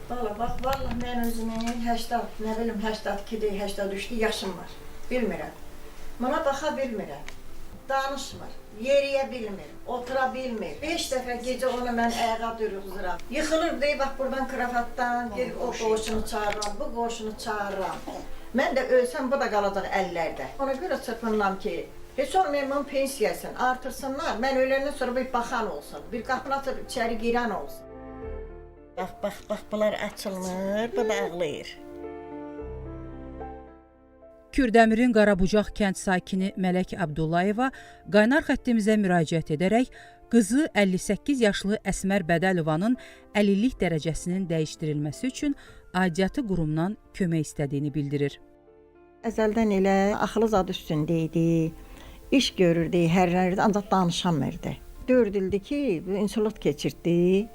Valla bax, vallah mən özümün 80, nə bilim 82-dir, 83-dür yaşım var. Bilmirəm. Buna baxa bilmirəm. Danışmır, yeriyə bilmir, otura bilmir. 5 dəfə gecə onu mən ayağa durğuzuram. Yıxılır deyir, bax buradan kravatdan, gel o qoşunu çağırıram, bu qoşunu çağırıram. Mən də ölsəm bu da qalacaq əllərdə. Ona görə çırpınıram ki, heç olmayın bunun pensiyasını artırsınlar. Mən öləndən sonra bir baxan olsun, bir qapını açıb içəri girən olsun. Bax, bax, bax, bunlar açılmır, bu da ağlayır. Kürdəmirin Qarabucaq kənd sakini Mələk Abdullayeva qaynar xəttimizə müraciət edərək qızı 58 yaşlı Əsmər Bədəlovanın əlillik dərəcəsinin dəyişdirilməsi üçün aidiyyatı qurumdan kömək istədiyini bildirir. Əzəldən elə axılı zad üstündə idi. İş görürdü, hərlənirdi, ancaq danışamırdı. 4 ildir ki, insulin keçirtdi.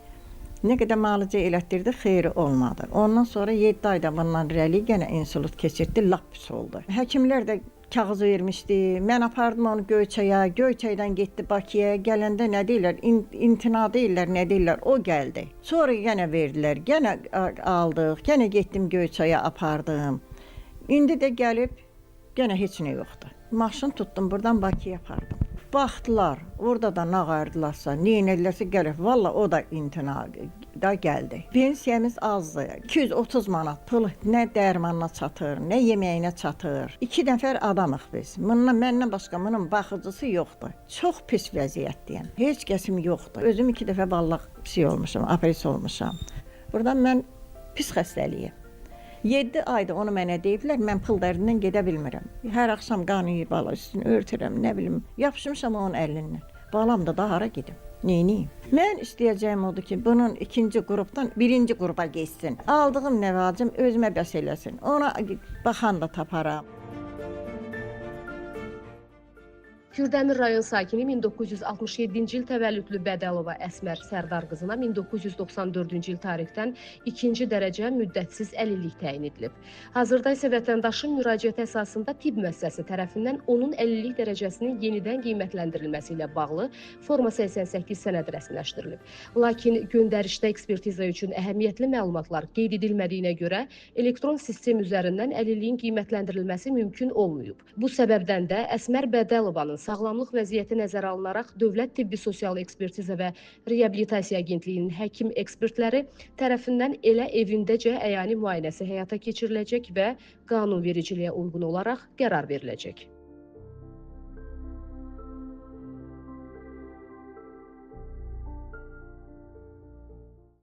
Nə qədər müalicə elətdirdi, xeyri olmadı. Ondan sonra 7 ayda bundan irəli yenə insulin keçirtdi, lap pis oldu. Həkimlər də kağız vermişdi. Mən apardım onu Göyçaya, Göyçaydan getdi Bakıya. Gələndə nə deyirlər? İmtina deyirlər, nə deyirlər? O gəldi. Sonra yenə verdilər, yenə aldıq, yenə getdim Göyçaya apardım. İndi də gəlib, yenə heç nə yoxdur. Maşın tutdum, buradan Bakıya apardım. Baxdılar, orada da nə ayırdılarsa, nə elədilər gəlib. Valla o da imtina da gəldi. Pensiyamız azdır. 230 manat pul nə dərmanına çatır, nə yeməyinə çatır. 2 nəfər adamıq biz. Bundan məndən başqa bunun baxıcısı yoxdur. Çox pis vəziyyətdəyəm. Heç kəsim yoxdur. Özüm 2 dəfə ballaq pis olmuşam, apres olmuşam. Buradan mən pis xəstəliyim. 7 aydır onu mənə deyiblər, mən pul dərdindən gedə bilmirəm. Hər axşam qanıyır bala üstünü örtürəm, nə bilim. Yapışmışam onun əlindən. Balam da hara gedim? Neyniyim? Mən istəyəcəyim odur ki, bunun ikinci qrupdan birinci qrupa getsin. Aldığım nəvacım özümə bəs eləsin. Ona baxan da taparam. Kürdəmir rayon sakini 1967-ci il təvəllüdlü Bədəlova Əsmər Sərdar qızına 1994-cü il tarixdən ikinci dərəcə müddətsiz əlillik təyin edilib. Hazırda isə vətəndaşın müraciəti əsasında tibb müəssisəsi tərəfindən onun əlillik dərəcəsinin yenidən qiymətləndirilməsi ilə bağlı forma 88 sənədi rəsmiləşdirilib. Lakin göndərişdə ekspertiza üçün əhəmiyyətli məlumatlar qeyd edilmədiyinə görə elektron sistem üzərindən əlilliyin qiymətləndirilməsi mümkün olmayıb. Bu səbəbdən də Əsmər Bədəlovanın sağlamlıq vəziyyəti nəzərə alınaraq Dövlət Tibbi Sosial Ekspertiza və Reabilitasiya Agentliyinin həkim ekspertləri tərəfindən elə evindəcə əyani müayinəsi həyata keçiriləcək və qanunvericiliyə uyğun olaraq qərar veriləcək.